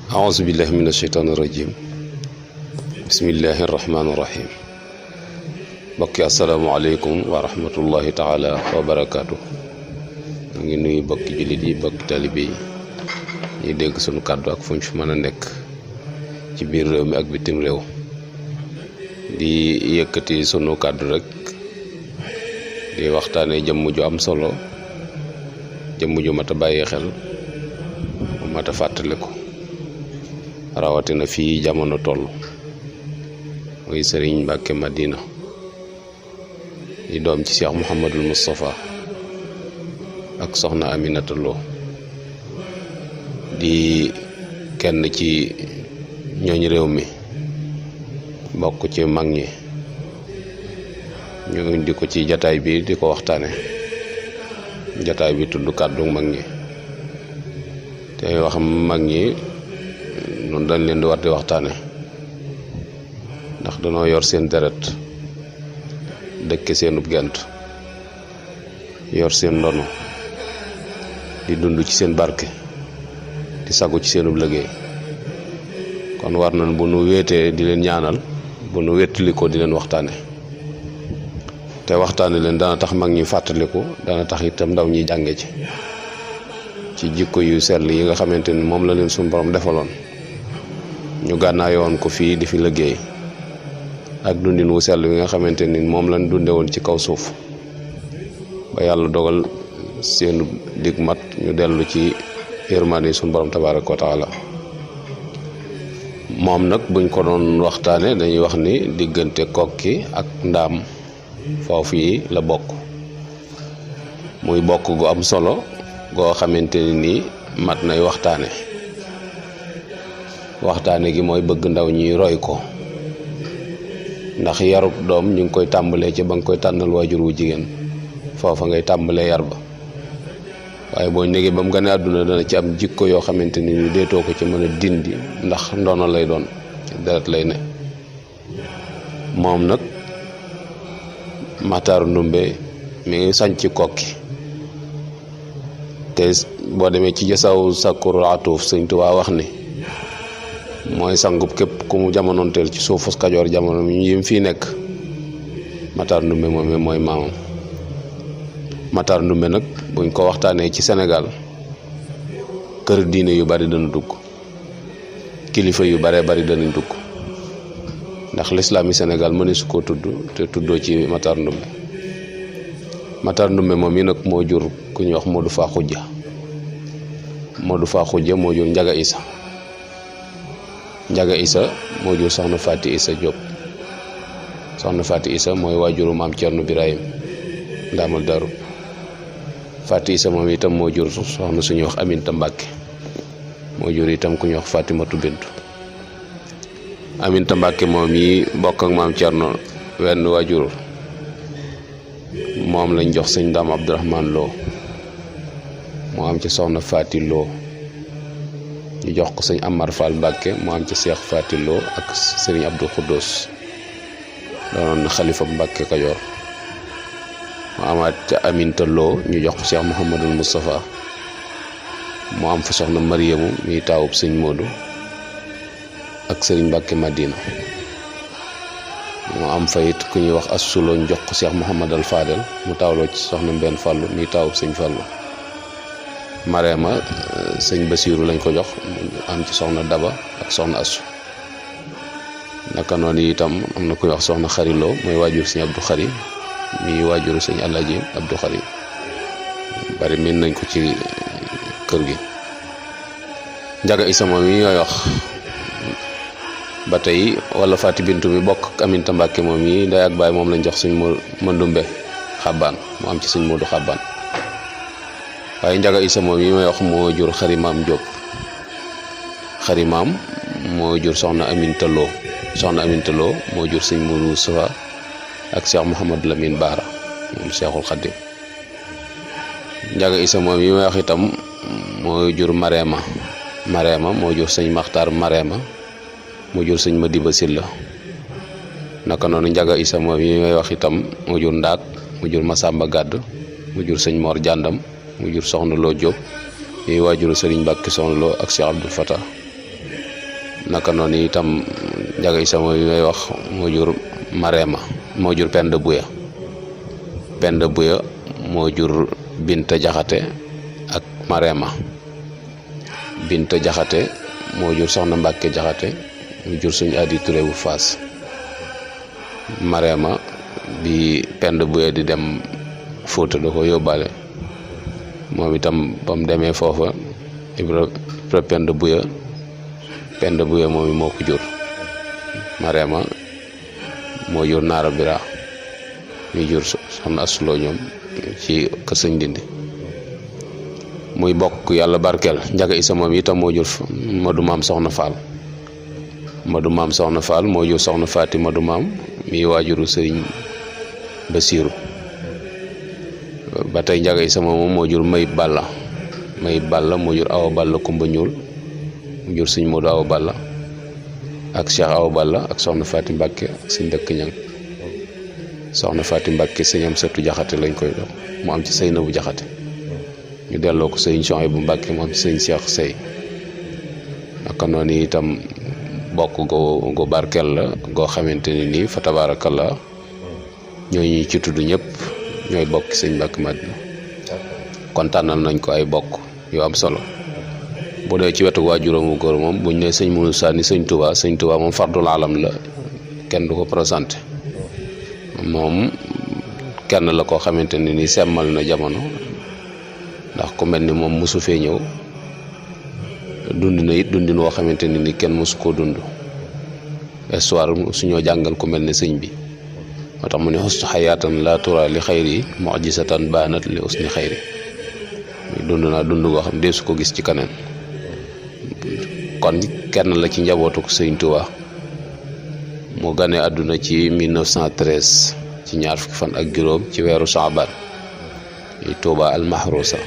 أعوذ بالله من الشيطان الرجيم بسم الله الرحمن الرحيم bokki asalaamaaleykum wa rahmatullahi taala wa barakaatu ngi nuyu bokki jullit yi bokki talibe yi ñuy dégg sunu kàddu ak fuñ fi mën a nekk ci biir réew mi ak bitim réew di yëkkati sunu kàddu rek di waxtaane jëmm ju am solo jëmm ju mat a bàyyi xel mat a fàttaliku rawatina fii jamono toll muy Sëriñ Mbàkke Madina di doom ci Cheikh Mouhamadul Moustapha ak soxna Aminata Lo di kenn ci ñooñ réew mi bokk ci mag ñi ñu indi ko ci jataay bi di ko waxtaane jataay bi tudd kàddu mag ñi te wax mag ñi noonu dañ leen di war di waxtaane ndax danoo yor seen deret dëkke seenub gent yor seen ndono di dund ci seen barke di sagu ci seenub liggéey kon war nañ bu nu wéetee di leen ñaanal bu nu wéttalikoo di leen waxtaane te waxtaane leen dana tax mag ñi fàttaliku dana tax itam ndaw ñi jànge ci jikko yu sell yi nga xamante ni moom la leen suñu borom defaloon ñu gànnaayoon ko fii di fi liggéey ak dundin wu sell wi nga xamante ni moom lañ dunde woon ci kaw suuf ba yàlla dogal seenu dig mat ñu dellu ci yërmande suñu borom tabaaraka wa taala moom nag buñ ko doon waxtaane dañuy wax ni diggante kokki ak ndaam foofu yi la bokk muy bokk gu am solo goo xamante ni mat nay waxtaane gi mooy bëgg ndaw ñi roy ko ndax yarub doom ñu ngi koy tàmbalee ci ba nga koy tànnal waajur wu jigéen foofa ngay tàmbalee yar ba waaye boo négee ba mu gane àdduna dana ci am jikko yoo xamante ni ñu deetoo ko ci mën a dindi ndax ndono lay doon deret lay ne moom nag Matar Ndumbe mi ngi sañc kokki te boo demee ci jasaw sakkur atuuf Sëñ Tuubaa wax ni mooy sangub képp ku mu jamonoonteel ci suufus Kajoor jamono mi yim fii nekk Matar Ndumbe moom mooy maamam Matar Ndumbe nag buñ ko waxtaanee ci Sénégal kër diine yu bari dana dugg kilifa yu bare bari danañ dugg ndax lislaam yi Sénégal mënees su koo tudd te tuddoo ci Matar Ndumbe Matar Ndumbe moom yi nag moo jur ku ñuy wax Modou Fa Xujja moo jur Njaga Isa moo jur soxna Faati Isa Diop soxna Faati Isa mooy waajuru maam Cerno Birahim ndaamal daru Faati Isa moom itam moo jur soxna suñuy wax Aminta Mbàkke moo jur itam ku ñuy wax Fatimatu Bintu Aminta Mbàkke moom yi bokk ak maam Cerno wenn waajur moom lañ jox sëñ Daam Abdourahman Lo moo am ci soxna Faati Lo ñu jox ko sëñ Amar Fall Mbàkke moo am ci Seex Faati Lo ak sëriñ Abdou Khoudous doonoon na xalifa Mbàkke Kajoor mu amaat ca Aminta Lo ñu jox ko Cheikh Mouhamadul Moustapha moo am fa soxna Mariamu muy taawub sëñ Modou ak sëriñ Mbàkke Madina moo am fa it ku ñuy wax Assulo ñu jox ko Cheikh Mouhamadal Fadel mu taawloo ci soxna Mbenn Fallu muy taawub sëñ Fallu Mareema sëñ Basiiru lañ ko jox am ci soxna Daba ak soxna Assu naka noonu itam am na kuy wax soxna Xariloo mooy waajur sëñ Abdou Xari mi waajuru sëñ Alaaji Abdou Xari bari min nañ ko ci kër gi Njaga Isa moom yi ñooy wax ba tey wala Faati Bintu mi bokk ak Aminta Mbàkke moom yi ndey ak baay moom lañ jox sëñ Mandumbe Xabbaan mu am ci sëñ Moodu Xabbaan waaye Njaga Isa moom yi may wax moo jur Xarimaam Jóob Xarimaam moo jur soxna Aminta Lo moo jur sëñ Mourou Sofa ak Cheikh Mouhamadou Lamine Baara moom Cheikhul Khadim Njaga Isa moom yi may wax itam moo jur Mareema moo jur sëñ Maxtaar Mareema mu jur sëñ Madiba Silla naka noonu Njaga Isa moom yi may wax itam mu jur Ndaak mu jur Masamba Gàdd mu jur sëñ Mor Jàndam mu jur Soxna Loo Jóob yi waajuru sëriñ Mbàkke Soxna Loo ak Cheikh Abdou Fatah naka noonu itam Njaga Isa moom yi may wax mu jur Marema moo jur Penda Buya moo jur Binta Jaxate ak Marema Binta Jaxate moo jur Soxna Mbàkke Jaxate mu jur suñu Adi Touré bu Faas Marema bi Penda Buya di dem Fuuta da ko yóbbaale moom itam ba mu demee foofa Ibra Penda Buya moom moo ko jur Marema moo jur Naara Bira ñu jur soxna Asuloo ñoom ci kër Sëñ Ndindi muy bokk yàlla barkeel. Njaga Isa moom itam moo jur Madu Maam Soxna Faal moo jur soxna Faati Madu Maam mi waajuru Sëriñ Basiiru ba tey Njaga Isa moom moo jur Mayib Balla moo jur Awa Balla Kumba Ñuul mu jur Sëñ Moodu Awa Balla ak Cheikh Awa Balla ak soxna Faati Mbàkke ak Sëñ Dëkk Ñang soxna Faati Mbàkke sëñ am sëtu Jaxate lañ koy dox mu am ci Seynabu Jaxate ñu delloo ko sëñ Suhaybu Mbàkke mu am ci sëñ Cheikh Sey naka noonu itam bokk gu barkeel la goo xamante ni nii fa tabaarakallaa ñooñu ci tudd ñëpp ñooy bokk sëñ Mbàkke Madina kon tànnal nañ ko ay bokk yu am solo bu dee ci wetu waajuram wu góor moom buñ ne sëñ Muusaa ni sëñ Tuubaa moom fardul alam la kenn du ko présenté moom kenn la koo xamante ne ni semmal na jamono ndax ku mel ni moom mosu fee ñëw dund na it dundin woo xamante ne ni kenn mosu koo dund histoire suñoo jàngal ku mel ne sëñ bi moo tax mu ne xustu xayaatan la tura li xayri mujisatan baanat li usni xayri dund naa dund goo xam deesu ko gis ci kaneen kon kenn la ci njabootu ko sëñ Tuubaa mu gane àdduna ci 1913 ci ñaar fukki fan ak juróom ci weeru Saabaan yi Tuubaa al-Mahruusa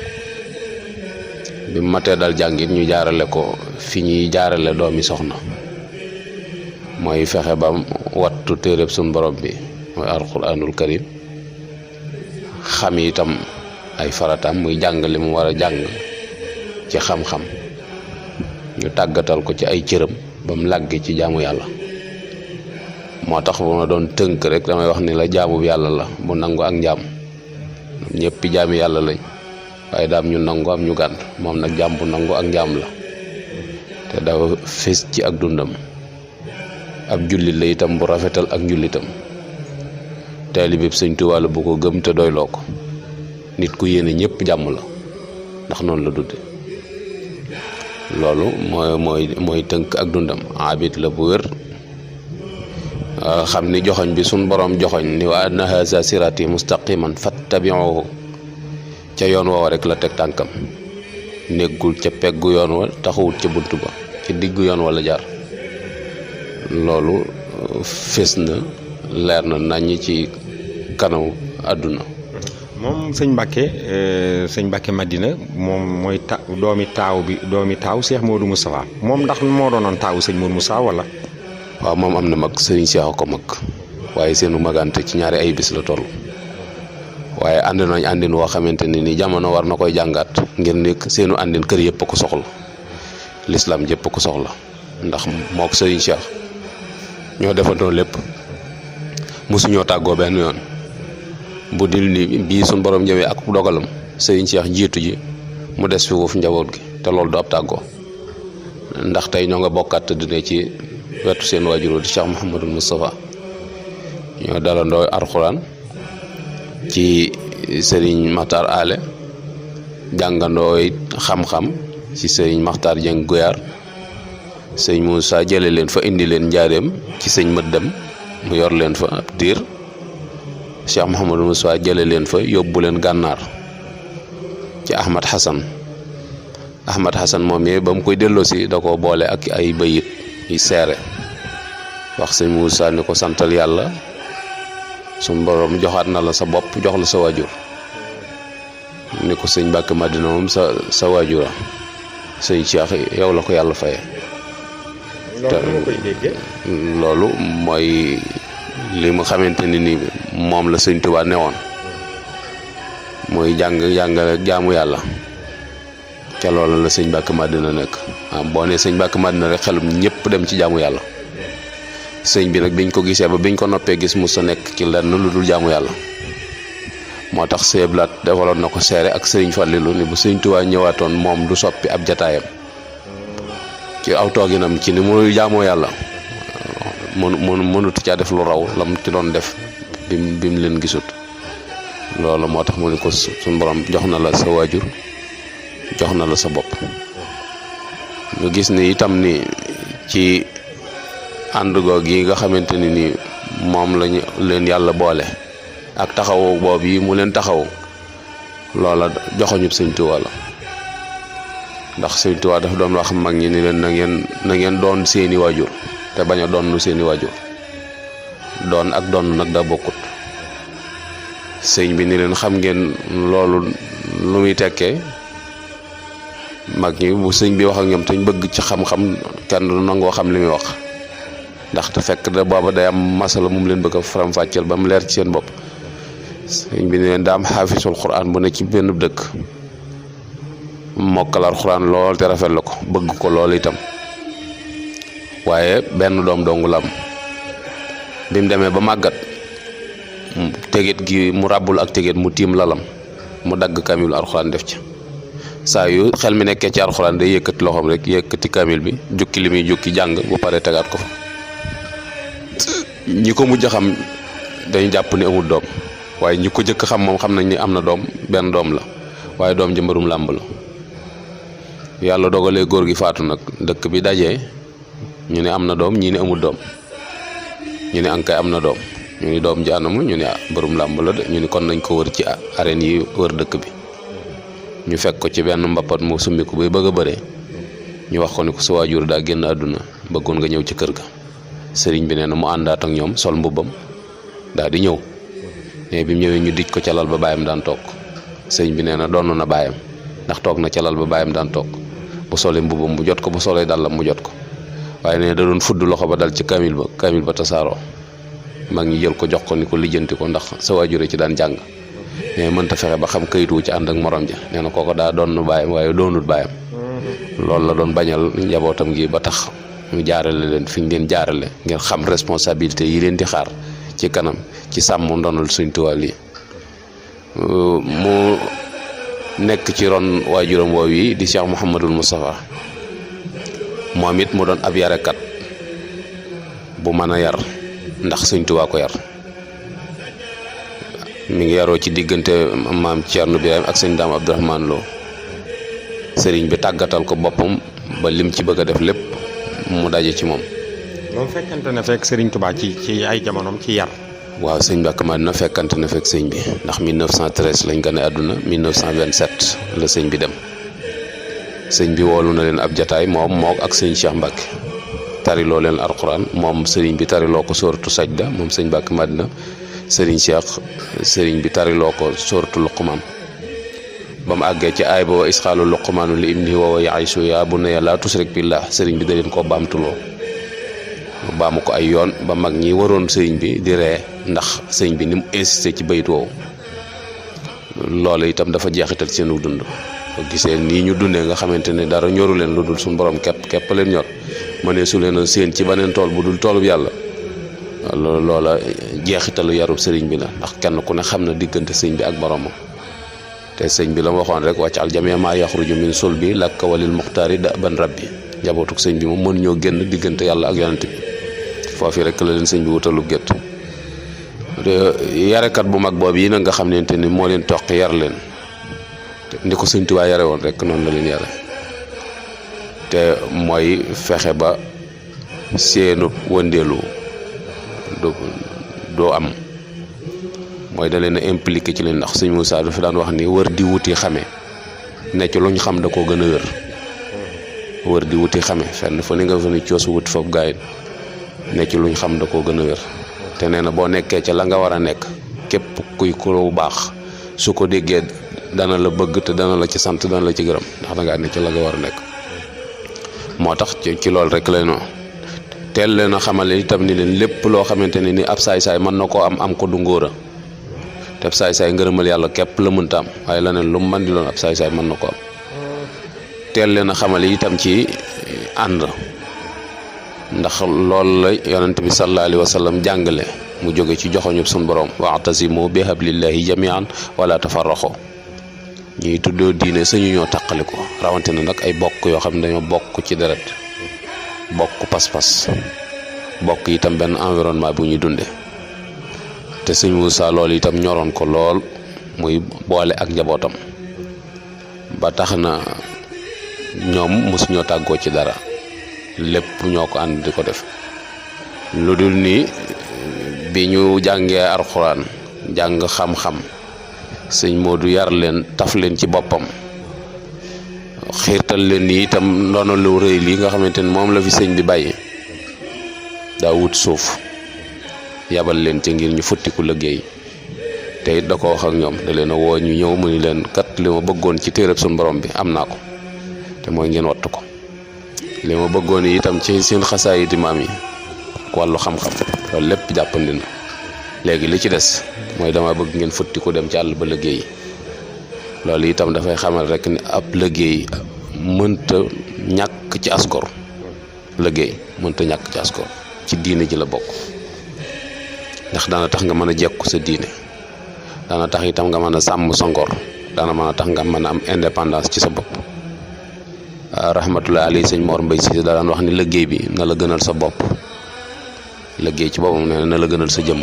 bi mu matee dal jàngit ñu jaarale ko fi ñuy jaarale doomi soxna mooy fexe ba wattu téereb suñ borom bi mooy alquraanul karim xam itam ay farataam muy jàng li mu war a jàng ci xam-xam ñu tàggatal ko ci ay cëram ba mu làgge ci jaamu yàlla moo tax bu ma doon tënk rek damay wax ni la jaamu yàlla la bu nangu ak njaam ñëpp jaami yàlla lañ waaye daam ñu nangu am ñu gànt moom nag jaam bu nangu ak njaam la te dafa fés ci ak dundam ab jullit la itam bu rafetal ak njullitam taalibeeb Sëñ Tuubaa la bu ko gëm te doyloo ko nit ku yéene ñëpp jàmm la ndax noonu la dudde loolu mooy tënk ak dundam abid la bu wér xam ni joxoñ bi suñ borom joxoñ ni wa anna haza sirati mustaqiman fattabi'uhu ca yoon woowa rek la teg tànkam nekkul ca peggu yoon wa taxawut ca bunt ba ci diggu yoon wala jaar loolu fés na leer na naññ ci kanamu àdduna moom sëñ Mbàkke Madina moom mooy doomi taaw Cheikh Modou Moustapha moom ndax moo doonoon taawu sëñ Modou Moustapha wala waaw moom am na mag sëriñ Cheikh ko mag waaye seenu magante ci ñaari ay bis la toll waaye ànd nañ àndin woo xamante ne ni jamono war na koy jàngaat ngir ni seenu àndin kër yëpp a ko soxla lislaam yëpp a ko soxla ndax moo ko sëriñ Cheikh ñoo defandoo lépp mosuñoo tàggoo benn yoon bu dil ni bii suñ borom ñëwee ak dogalam sëriñ Cheikh jiitu ji mu des fi foofu njaboot gi te loolu du ab tàggoo ndax tey ñoo nga bokkaat dina ci wetu seen waajur di Cheikh Mouhamadul Moustapha ñoo dalandoo alxuraan ci sëriñ Maxtaar Ale jàngandoo it xam-xam ci sëriñ Maxtaar Jeng Guyaar sëñ Moussa jële leen fa indi leen njaareem ci sëñ Mëddem mu yor leen fa ab diir Cheikh Mouhamadul Moustapha jële leen fa yóbbu leen gànnaar ci Ahmad Hassan moom yee ba mu koy delloosi da ko boole ak ay bayit yi seere wax sëñ Moussa ni ko santal yàlla suñ borom joxaat na la sa bopp jox la sa waajur ni ko sëñ Mbàkke Madina moom sa waajura sëñ Cheikh yow la ko yàlla faye loolu mooy li mu xamante ni moom la sëñ Tuubaa newoon mooy jàngale jaamu yàlla ca loolu la sëñ Mbàkke Madina nekk boo nee sëñ Mbàkke Madina rek xelum ñëpp dem ci jaamu yàlla sëñ bi nag biñ ko gisee ba biñ ko noppee gis mu sa nekk ci lenn lu dul jaamu yàlla moo tax seeblaat defaloon na ko seere ak sëriñ Fallilu ni bu sëñ Tuubaa ñëwaatoon moom du soppi ab jataayam ci aw tooginam ci ni mu jaamoo yàlla mënutu caa def lu raw lam ci doon def bi mu leen gisut loolu moo tax mu ne ko suñ borom jox na la sa waajur jox na la sa bopp ñu gis ni itam ni ci ànd goog yi nga xamante ni moom lañu leen yàlla boole ak taxawu boobu yi mu leen taxaw loola joxoñub sëñ Tuubaa la ndax sëñ Tuubaa dafa doon wax mag ñi ni leen na ngeen doon seeni waajur te bañ a doon seeni waajur doon ak doon nag da bokkut sëñ bi ni leen xam ngeen loolu lu muy tekkee mag ñi bu sëñ bi wax ak ñoom te ñu bëgg ci xam-xam kenn du nangoo xam li muy wax ndax te fekk da booba day am masala mu leen bëgg a faram-fàcceel ba mu leer ci seen bopp sëñ bi ni leen daa am xaafisul xuraan bu ne ci benn dëkk mokkal alxuraan lool te rafet la ko bëgg ko lool itam waaye benn doom dongu la am bi mu demee ba màggat tegit gi mu ràbbul ak tegit mu tiim lalam mu dagg kaamilu alxuraan def ci saa yu xel mi nekkee ci alxuraan day yëkkati loxoom rek yëkkati kaamil bi jukki li muy jukki jàng bu pare tegaat ko fa ñi ko mujj xam dañu jàpp ni amul doom waaye ñi ko jëkk xam moom xam nañ ni am na doom benn doom la waaye doom ji mbërum làmb la yàlla dogalee góor gi faatu nag dëkk bi dajee ñu ne am na doom ñii ne amul doom ñu ne ankay am na doom ñu ni doom ji anamu ñu ne mbërum làmb la de ñu ni kon nañ ko wër ci arène yi wër dëkk bi ñu fekk ko ci benn mbappat mu summi ko bay bëgg a bëree ñu wax ko ni ko sa waajur daa génn àdduna bëggoon nga ñëw ci kër ga sëriñ bi nee na mu àndaat ak ñoom sol mbubbam daal di ñëw mais bi mu ñëwee ñu dij ko ca lal ba baayam daan toog sëriñ bi nee na doon na baayam ndax toog na ca lal ba baayam daan toog bu solee mbubbam mu jot ko bu solee dàllam mu jot ko waaye nee da doon fudd loxo ba dal ci kaamil ba tasaaroo mag ñi jël ko jox ko ni ko lijjanti ko ndax sa waajur ci daan jàng mais mënta fexe ba xam kayit wu ci ànd ak morom ja nee na kooko daa doon baayam waaye doonut baayam loolu la doon bañal njabootam gi ba tax ñu jaarale leen fi ñu leen jaarale ngeen xam responsabilité yi leen di xaar ci kanam ci sàmm ndonal Sëñ Tuubaa yi mu nekk ci ron waajuram woow yi di Cheikh Mouhamadul Moustapha moom it mu doon ab yarekat bu mën a yar ndax Sëñ Tuubaa ko yar mi ngi yaroo ci diggante maam Thierno Birahim ak sëñ Daam Abdourahmane Lo sëriñ bi tàggatal ko boppam ba lim ci bëgg a def lépp mu daje ci moom. moom fekkante na fekk sëriñ Tuubaa ci ay jamonoom ci yar. waaw sëñ Mbàkke Madina fekkante na fekk sëñ bi ndax 1913 lañ gane àdduna 1927 la sëñ bi dem sëñ bi woolu na leen ab jataay moom mook ak sëñ Cheikh Mbàkke tariloo leen alxuraan moom sëriñ bi tariloo ko sóoratu sajda moom sëñ Mbàkke Madina sëriñ Cheikh sëriñ bi tariloo ko sóoratu luqmaan ba mu àggee ci aay ba wa isqaalu luqmaanu li ibnihi wa huwa ya'isu yaa bunayya laa tushrik billah sëriñ bi da leen koo baamtuloo baamu ko ay yoon ba mag ñi waroon sëriñ bi di ree ndax sëriñ bi ni mu insisté ci bayit woowu loolu itam dafa jeexital ci seenu dund ko gisee nii ñu dundee nga xamante ne dara ñoru leen lu dul suñu borom képp leen ñor ma ne su leen a séen ci beneen tool bu dul toolub yàlla loola jeexitalu yarub sëriñ bi la ndax kenn ku ne xam na diggante sëriñ bi ak boromam te sëriñ bi la ma waxoon rek wàcc al jamee maa yaxruju min sulbi lakka walil muxtaari da ban rabbi njabootuk sëriñ bi moom mënu ñoo génn diggante yàlla ak yonent bi foofu rek la leen sëriñ bi wutalu gétt yarekat bu mag boobu yi nag nga xam ne ni moo leen toq yar leen ni ko Sëñ Tuubaa yare woon rek noonu la leen yare te mooy fexe ba seenu wëndeelu doo am mooy da leen a impliqué ci leen ndax Sëñ Muusaa dafa daan wax ni wër di wuti xame ne ci luñ xam da koo gën a wër di wuti xame fenn fa ni nga fa ni coosu wut foofu gaayit ne ci luñ xam da koo gën a wér te nee na boo nekkee ca la nga war a nekk képp kuy ku baax su ko déggee dana la bëgg te dana la ci sant dana la ci gërëm ndax dangaa ne ci la nga war a nekk moo tax ci loolu rek lay noo teel leen a xamale itam ni leen lépp loo xamante ne ni ab saay-saay mën na koo am ko du ngóora te ab saay-saay ngërëmal yàlla képp la mënta am waaye leneen lu mu mën di doon ab saay-saay mën na ko am teel leen a xamale itam ci ànd ndax loolu la yonent bi sallallahu alayhi wa sallam jàngale mu jóge ci joxoñub suñu borom wa'tasimu bi hablillahi jami'an wala tafarraqu ñuy tuddoo diine sañu ñoo tàqali ko rawante na nag ay bokk yoo xam ne dañoo bokk ci deret bokk pas-pas bokk itam benn environnement bu ñuy dunde te sëñ Moussa loolu itam ñoroon ko lool muy boole ak njabootam ba tax na ñoom mosuñoo tàggoo ci dara lépp ñoo ko ànd di ko def lu dul ni bi ñu jàngee alxuraan jàng xam-xam sëñ Modou yar leen taf leen ci boppam xiirtal leen ni itam ndono lu rëy lii nga xamante ni moom la fi sëñ bi bàyyi daa wut suuf yabal leen ci ngir ñu futtiku liggéey te it da ko wax ak ñoom da leen a woo ñu ñëw mu ni leen kat li ma bëggoon ci téereb suñu borom bi am naa ko te mooy ngeen wattu ko li ma bëggoon itam ci seen xasaay di maam yi wàllu xam-xam loolu lépp jàppandi na léegi li ci des mooy dama bëgg ngeen futtiku dem ci àll ba liggéey loolu itam dafay xamal rek ni ab liggéey mënta ñàkk ci asgor liggéey mënta ñàkk ci asgor ci diine ji la bokk ndax dana tax nga mën a jekku sa diine dana tax itam nga mën a sàmm sa ngor dana mën a tax nga mën a am indépendance ci sa bopp rahmatullahi alayhi sëñ Mor Mbay Si da daan wax ni liggéey bi na la gënal sa bopp liggéey ci boppam nee na la gënal sa jëmm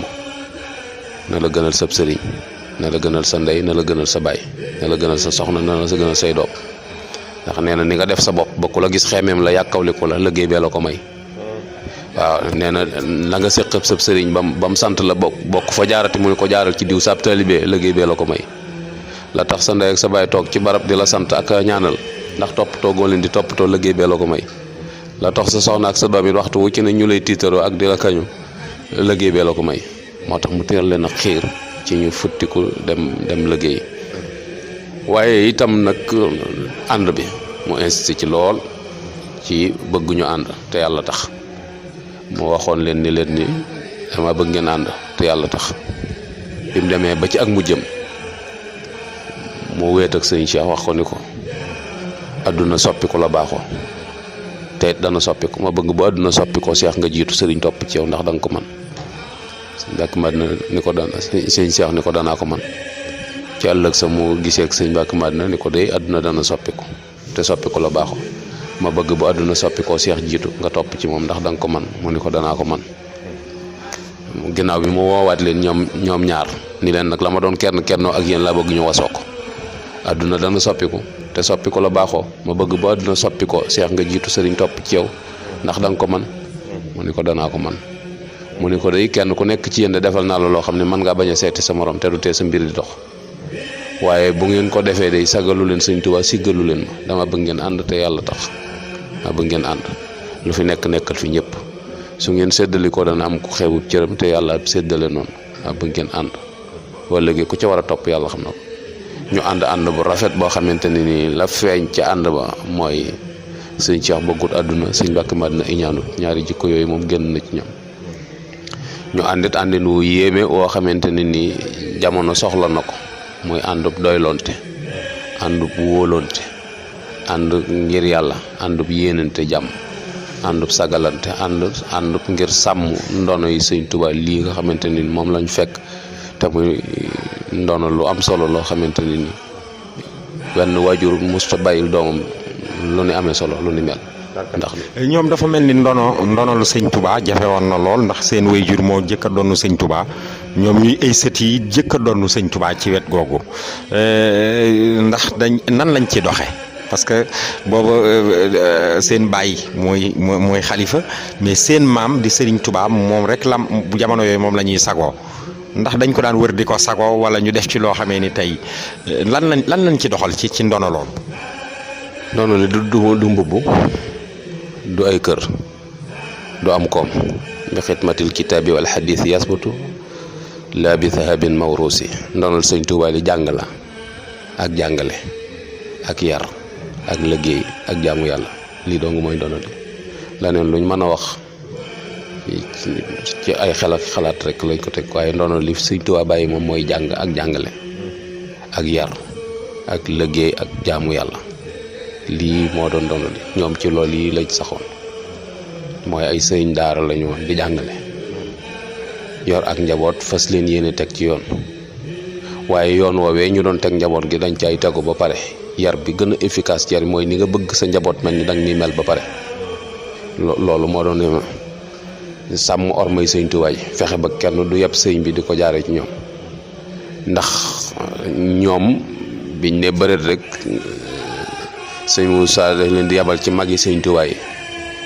na la gënal sa sëriñ na la gënal sa ndey na la gënal sa baay na la gënal sa soxna na la sa gënal say doom ndax nee na ni nga def sa bopp ba ku la gis xeemeem la yàkkawli ko la liggéey bee la ko may waaw nee na la nga séqab sab sëriñ ba mu sant la bokk fa jaarati mu ne ko jaaral ci diw sab taalibe liggéey bee la ko may la tax sa ndey ak sa baay toog ci barab di la sant ak ñaanal ndax toppatoo goo leen di toppatoo liggéey bee la ko may la tax sa soxna ak sa doom it waxtu wu ci ne ñu lay tiitaroo ak di la kañu liggéey bee la ko may moo tax mu teel leen a xiir ci ñu futtiku dem liggéey waaye itam nag ànd bi mu insisté ci lool ci bëgguñu ànd te yàlla tax mu waxoon leen ni dama bëgg ngeen ànd te yàlla tax bi mu demee ba ci ak mujjëm mu wéet ak sëñ Cheikh wax ko ni ko àdduna soppiku la baaxoo te dana soppiku ma bëgg bu àdduna soppikoo Cheikh nga jiitu sëriñ topp ci yow ndax danga ko man sëñ Mbàkke Madina ni ko dana sëñ Cheikh ni ko danaa ko man ci ëllëg sa mu gisee ak sëñ Mbàkke Madina ni ko day àdduna dana soppiku te soppiku la baaxoo ma bëgg bu àdduna soppikoo Cheikh jiitu nga topp ci moom ndax danga ko man mu ni ko danaa ko man ginnaaw bi mu woowaat leen ñoom ñaar ni leen nag la ma doon kennoo ak yéen laa bëgg ñu wasoo ko àdduna dana soppiku te soppiku la baaxoo ma bëgg bu àdduna soppikoo Cheikh nga jiitu sëriñ topp ci yow ndax danga ko man mu ni ko danaa ko man mu ni ko day kenn ku nekk ci yéen de defal naa la loo xam ne mën ngaa bañ a seeti sa morom te du tee sa mbir di dox waaye bu ngeen ko defee day sagalu leen sëñ Tuubaa siggalu leen ma dama bëgg ngeen ànd te yàlla tax dama bëgg ngeen ànd lu fi nekk nekkal fi ñëpp su ngeen séddali ko dana am ku xewut cëram te yàlla séddale noonu dama bëgg ngeen ànd wala léegi ku ca war a topp yàlla xam na ko ñu ànd bu rafet boo xamante ne nii la feeñ ca ànd ba mooy sëñ Cheikh bëggut àdduna sëñ Mbàkke Madina iñaanut ñaari jikko yooyu moom génn na ci ñoom ñu àndin wu yéeme woo xamante ne nii jamono soxla na ko muy àndub doylonte àndub wóolonte ànd ngir yàlla àndub yéenante jàmm àndub sagalante àndub ngir sàmm ndono yi sëñ Tuubaa lii nga xamante ni moom lañ fekk te muy ndono lu am solo loo xamante ni benn waajur musta bàyyil doomam lu ni amee solo lu ni mel ndax ñoom dafa mel ni ndono lu sëñ Touba jafe woon na lool ndax seen waajur moo jëkk a doonu sëñ Touba ñoom ñuy ay sët yi jëkk a doonu sëñ Touba ci wet googu ndax nan lañ ci doxe parce que booba seen baay mooy xalifa mais seen maam di sëriñ Touba moom rek la jamono yooyu moom la ñuy sagoo ndax dañ ko daan wër di ko sagoo wala ñu def ci loo xamee ni tey lan lañ ci doxal ci ndono loolu. ndono li du mbubb du ay kër du am koom bi xidmatil kitaabi wal xadiis yasbutu laa bi dahabin mawruusi ndonal sëñ Tuubaa li jàng la ak jàngale ak yar ak liggéey ak jaamu yàlla lii dong mooy ndono li leneen luñ mën a wax ci ay xel ak xalaat rek lañ ko teg waaye ndono li Sëñ Tuubaa bàyyi moom mooy jàng ak jàngale ak yar ak liggéey ak jaamu yàlla lii moo doon ndono li ñoom ci loolu yi lañ saxoon mooy ay sëriñ daara lañu woon di jàngale yor ak njaboot fas leen yéene teg ci yoon waaye yoon woowee ñu doon teg njaboot gi dañ cay tegu ba pare yar bi gën a efficace ci yar mooy ni nga bëgg sa njaboot mel ni danga ni mel ba pare loolu moo doon sàmm ormay Sëñ Tuubaa yi fexe ba kenn du yeb sëñ bi di ko jaaree ci ñoom ndax ñoom biñ ne bëreet rek sëñ Moussa daf leen di yabal ci mag yi Sëñ Tuubaa yi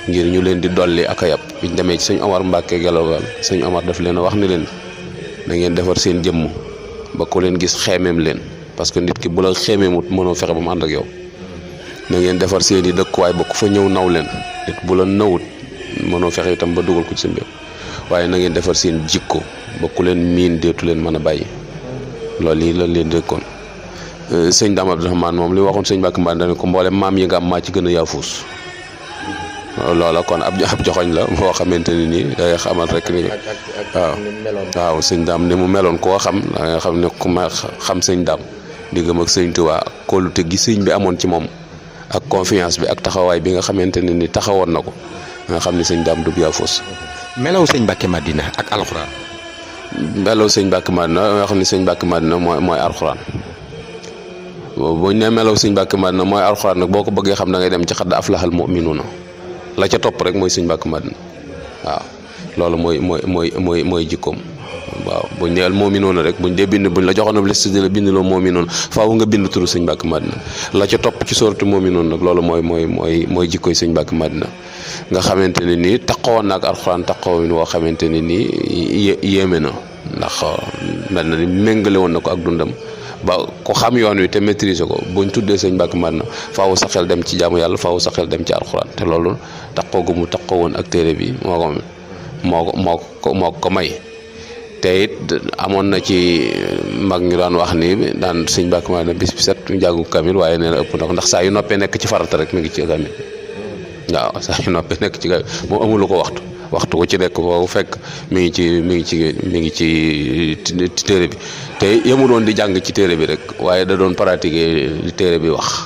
ngir ñu leen di dolli ak a yab biñ demee ci sëñ Omar Mbàkke Gelongal sëñ Omar daf leen a wax ni leen da ngeen defar seen jëmm ba ko leen gis xeemeem leen parce que nit ki bu la xeemeemut mënoo fexe ba mu ànd ak yow na ngeen defar seen i dëkkuwaay ba ku fa ñëw naw leen nit bu la nawut mënoo fexe itam ba dugal ko ci sa mbir waaye na ngeen defar seen jikko ba ku leen miin deetu leen mën a bàyyi loolu yi lañ leen dëkkoon sëñ Dame Abdourahmane moom li waxoon sëñ Mbàkke Mbàkke dane ko mboolem maam yi nga am maa ci gën a yaafuus loola kon ab joxoñ la boo xamante ni nii da nga xamal rek ni waaw sëñ Dame ni mu meloon koo xam da nga xam ne ku ma xam sëñ Dame diggam ak sëñ Tuubaa kóolute gi sëñ bi amoon ci moom ak confiance bi ak taxawaay bi nga xamante ne ni taxawoon na ko nga xam ne sëñ Dame du yaafus. melaw sëñ Mbàkke Madina ak alxuraan. melaw sëñ Mbàkke Madina nga xam ne sëñ Mbàkke Madina mooy alxuraan buñ ne melaw sëñ Mbàkke Madina mooy alxuraan nag boo ko bëggee xam da ngay dem ci xadd aflahal mu'minuuna la ca topp rek mooy sëñ Mbàkke Madina waaw loolu mooy jikkoom. waaw buñ dee mu'minuuna rek buñ dee bind buñ la joxoon liste di la bind loo mu'minuuna faaw nga bind turu sëñ Mbàkke Madina la ca topp ci sooratu mu'minuuna nag loolu mooy jikkoy sëñ Mbàkke Madina nga xamante ne nii taxawoon na ak alxuraan taxawin woo xamante ne nii yéeme na ndax mel na ni méngale woon na ko ak dundam ba ko xam yoon wi te maîtriser ko buñ tuddee sëñ Mbàkke Madina faaw sa xel dem ci jaamu yàlla faaw sa xel dem ci alxuraan te loolu taxaw gu mu taxawoon ak téere bi moo ko may. te it amoon na ci mag ñu daan wax ni daan sëñ Mbàkke Madina bis bi set njàngu kamil waaye nee na ëpp na ko ndax saa yu noppee nekk ci farata rek mi ngi ci kamil waaw saa yu noppee nekk ci kamil moom amulu ko waxtu ko ci nekk foofu fekk mi ngi ci téere bi te yemu doon di jàng ci téere bi rek waaye da doon pratiquer li téere bi wax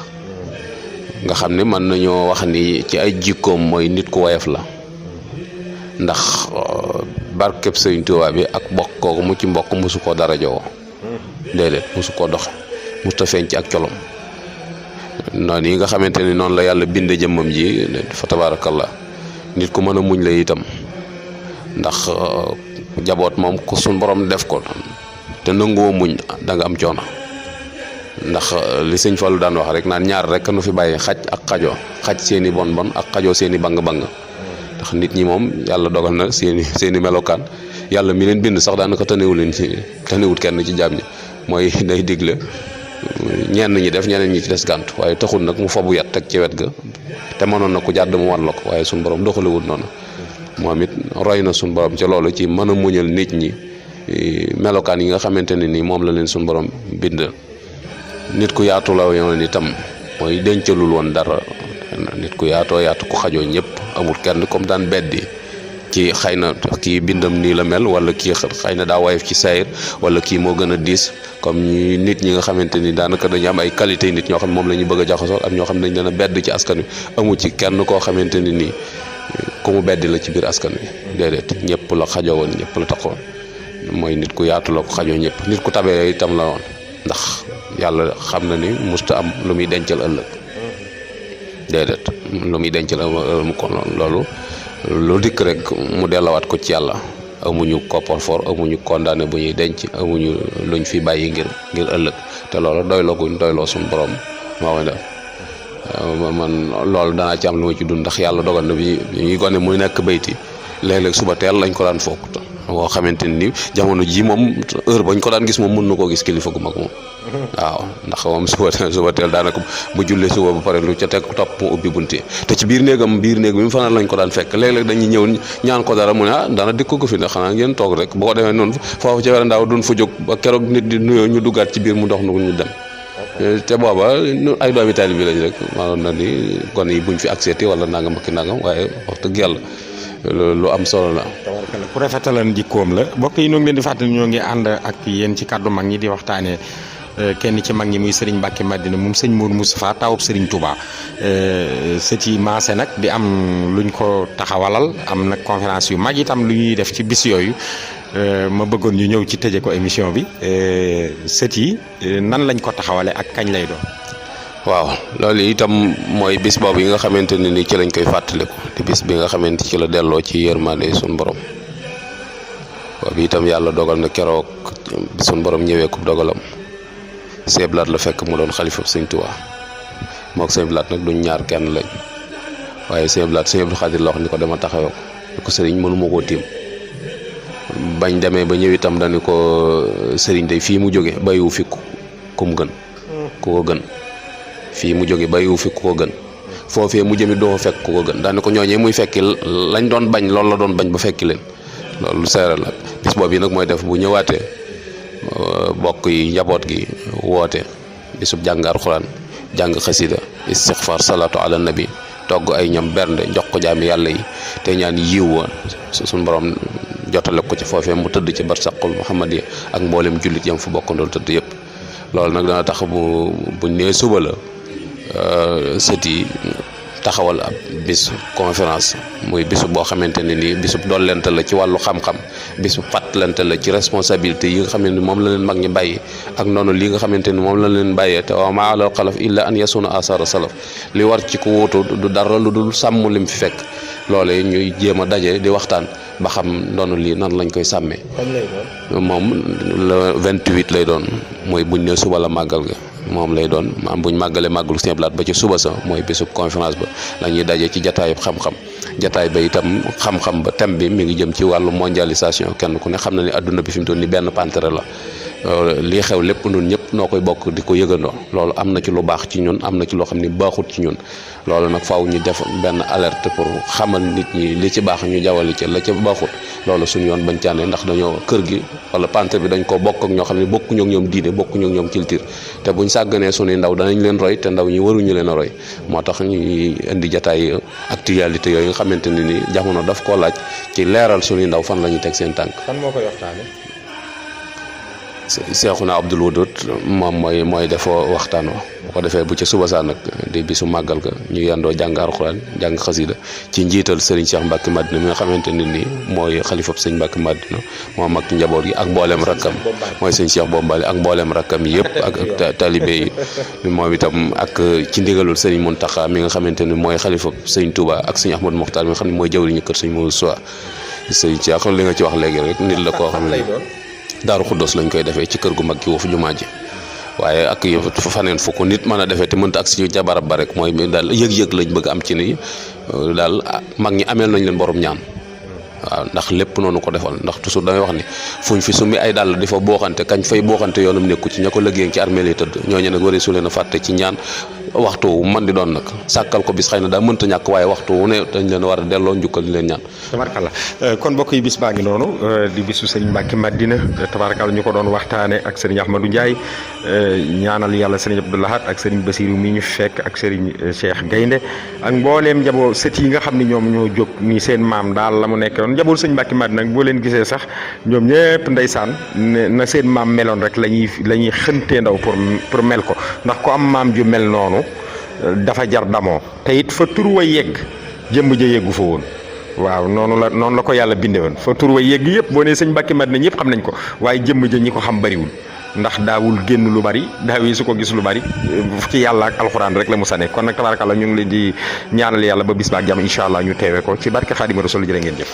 nga xam ne mën nañoo wax ni ci ay jikkoom mooy nit ku woyof la ndax barkeb Sëñ Tuubaa bi ak bokk kooku mu ci mbokk mosu koo dara jowoo déedéet mosu koo doxe mosu feeñ ci ak colom noonu yi nga xamante ni noonu la yàlla binde jëmmam ji fa tabaarakallah nit ku mën a muñ la itam ndax jaboot moom ku suñ borom def ko te nanguwoo muñ da nga am coono ndax li sëñ Fallu daan wax rek naan ñaar rek nu fi bàyyi xaj ak xajoo xaj seeni bon ak xajoo seeni bang-bang ndax nit ñi moom yàlla dogal na seeni melokaan yàlla mi leen bind sax daanaka tanewut kenn ci jaam ñi mooy day digle ñenn ñi def ñeneen ñi ci des gànt waaye taxul nag mu fobu yat teg ci wet ga te mënoon na ko jàdd mu wan la ko waaye suñ borom doxalewut noonu moom it roy na suñ borom ci loolu ci mën a muñal nit ñi melokaan yi nga xamante ne ni moom la leen suñ borom bind nit ku yaatu la yoon itam mooy dencalul woon dara nit ku yaatoo yaatu ku xajoo ñëpp amul kenn comme daan beddi ci xëy na kii bindam nii la mel wala kii xëy na daa woyof ci sayir wala kii moo gën a diis comme nit ñi nga xamante ni daanaka dañu am ay qualité nit ñoo xam ne moom la ñu bëgg a jaxasoo am ñoo xam ne dañ leen a bedd ci askan wi amu ci kenn koo xamante ni nii ku mu beddi la ci biir askan wi déedéet ñëpp la xajoo woon ñëpp la taxoon mooy nit ku yaatu la ko xajoo ñëpp nit ku tabee itam la woon ndax yàlla xam na ni musta am lu muy dencal ëllëg déedéet lu muy dencal mu kon loolu lu dikk rek mu dellawaat ko ci yàlla amuñu coffre-fort amuñu condamné bu ñuy denc amuñu luñ fi bàyyi ngir ëllëg te loolu doyloo guñ doyloo suñu borom moo def man loolu danaa ci am lu ma ci dund ndax yàlla dogal na bi ñuy gone muy nekk bayti léeg-léeg suba teel lañ ko daan foog boo xamante ni jamono ji moom heure bañ ko daan gis moom mën na koo gis kilifa gu mag moom waaw ndax moom suba teel daanaka bu jullee suba ba pare lu ca teg topp mu ubbi bunti te ci biir néeg bi mu fanaan lañ ko daan fekk léeg-léeg dañuy ñëw ñaan ko dara mu ne dana dikk ko fi ne xanaa ngeen toog rek boo ko defee noonu foofu ca wera ndaaw duñ fa jóg ba keroog nit di nuyoo ñu duggaat ci biir mu dox nu ñu dem te booba ay doomi taalibe bi lañ rek maanaam na ni kon yi buñ fi accepté wala nangam ak nangam waaye wax dëgg yàlla lu am solo la. tabarkalla ku rafetalan jikkoom la. mbokk yi ñoo ngi leen di fàttali ñoo ngi ànd ak yéen ci kàddu mag ñi di waxtaanee kenn ci mag ñi muy Serigne Mbacke Madina moom sëñ Mourou Moustapha tawub Serigne Touba sët yi maase nag di am luñ ko taxawalal am nag conférence yu mag itam lu ñuy def ci bis yooyu ma bëggoon ñu ñëw ci tëje ko émission bi sët yi nan lañ ko taxawale ak kañ lay doon. waaw loolu itam mooy bis boobu yi nga xamante ne ni ci lañ koy fàttaliku te bis bi nga xamante ci la delloo ci yërmande suñu borom boobu itam yàlla dogal na keroog suñu borom ñëwee ko dogalam Sëñ Blaat la fekk mu doon xalifa Sëñ Tuubaa mook Sëñ Blaat nag duñ ñaar kenn lañ waaye Sëñ Blaat Sëñ Abdou Khadir la wax ni ko dama taxawee ko ni ko sëriñ mënuma koo tiim bañ demee ba ñëw itam dañu ko sëriñ day fii mu jóge bàyyiwu fi ku mu gën ku ko gën fii mu jóge bàyyiwu fi ku ko gën foofee mu jëmi doo fekk ku ko gën daane ko ñooñee muy fekki lañ doon bañ loolu la doon bañ ba fekki leen loolu seere la bis boobu yi nag mooy def bu ñëwaatee bokk yi njaboot gi woote bisub jàng alxuraan jàng xasida istixfar salaatu ala nabi togg ay ñam bernde jox ko jaami yàlla yi te ñaan yiw wa suñ borom jotale ko ci foofee mu tëdd ci barsaqul muhammadiya ak mboolem jullit yam fa bokkandool tëdd yëpp loolu nag dana tax buñ nee suba la sët yi taxawal ab bis conférence muy bisu boo xamante ne nii bisu dollente la ci wàllu xam-xam bisu fàttalante la ci responsabilité yi nga xam ne moom la leen mag ñi bàyyi ak noonu li nga xamante ni moom la leen bàyyee te wa maa alal xalaf illa an yasuna asara salaf li war ci ku wuutu du dara lu dul sàmm lim fi fekk loolee ñuy jéem a daje di waxtaan ba xam noonu lii nan lañ koy sàmmee. kañ lay doon. moom le 28 lay doon mooy buñ ne suba la màggal ga moom lay doon maam buñ màggalee màggalu Sëñ Blaat ba ci suba sa mooy bésub conférence ba la ñuy daje ci jataayub xam-xam jataay ba itam xam-xam ba thème bi mi ngi jëm ci wàllu mondialisation kenn ku ne xam na ni adduna bi fi mu toll ni benn pantere la lii xew lépp nun ñëpp noo koy bokk di ko yëgandoo loolu am na ci lu baax ci ñun am na ci loo xam ni baaxut ci ñun loolu nag faaw ñu def benn alerte pour xamal nit ñi li ci baax ñu jawali ci la ca baaxut loolu suñu yoon bañ caane ndax dañoo kër gi wala pantere bi dañ ko bokk ak ñoo xam ne bokkuñu ak ñoom diine bokkuñu ak ñoom culture te buñ sàgganee suñuy ndaw danañ leen roy te ndaw ñi waruñu leen a roy moo tax ñuy indi jataay actualité yooyu nga xamante ne ni jamono daf koo laaj ci leeral suñuy ndaw fan la ñuy teg seen tànk. fan moo koy waxtaane. Seexuna Abdul Wadud moom mooy def waxtaan wa bu ko defee bu ci suba saa nag di bisu màggal ga ñu yendoo jàng alxuraan jàng xasida ci njiital Serigne Cheikh Mbacke Madina mi nga xamante ne nii mooy xalifab sëñ Mbacke Madina moom ak njaboot gi ak mboolem rakkam mooy sëñ Cheikh Bombali ak mboolem rakkam yëpp ak talibé yi moom itam ak ci ndigalul Serigne Mountakha mi nga xamante ni mooy xalifab sëñ Touba ak sëñ Ahmadou Mokhtar mi nga xam ne mooy jawriñu kër sëñ Moussa sëñ Cheikh li nga ci wax léegi rek nit la koo xam ne Daaru Xuddoos lañ koy defee ci kër gu mag gi woo fu jumaa ji waaye ak yëf faneen fu ko nit mën a defee te mënta ak si jabarab ba rek mooy daal yëg-yëg lañ bëgg am ci ni daal mag ñi ameel nañ leen borom ñaan waaw ndax lépp noonu ko defal ndax toujours damay wax ni fuñ fi summi ay dàll di fa booxante kañ fay booxante yoonum nekku ci ña ko liggéey ci armée lay tëdd ñooñu nag waree su leen a fàtte ci ñaan waxtu wu man di doon nag sàkkal ko bis xëy na daa mënta ñàkk waaye waxtu wu ne dañ leen war a delloo njukkal di leen ñaan. tabarakalla kon mbokk yi bis baa ngi noonu di bisu sëriñ Mbacke Madina tabarakalla ñu ko doon waxtaane ak sëriñ Ahmadou Ndiaye ñaanal yàlla sëriñ Abdou Lahad ak sëriñ Basirou mi ñu fekk ak sëriñ Cheikh Gaynde ak mbooleem njaboo sët yi nga xam ni ñoom ñoo jóg ni seen maam daal la mu nekk yoon njaboot sëriñ Mbacke Madina nag boo leen gisee sax ñoom ñëpp ndeysaan na seen maam meloon rek la ñuy xëntee ndaw pour mel ko ndax ko am maam ju mel noonu dafa jar damoo te it fa tur wa yegg jëmb ja yeggu fa woon waaw noonu la ko yàlla binde woon fa tur wa yegg yëpp boo nee sëñ Mbacke Madina ñëpp xam nañ ko waaye jëmb ja ñi ko xam bariwul ndax daawul génn lu bari daawee su ko gis lu bari ci yàlla ak alxuraan rek la mu sane kon nag tabarakallah ñu ngi leen di ñaanal yàlla ba bis ba ak jàmm incha allah ñu teewe ko ci barke Xaadimu Rasuul jërë ngeen jëf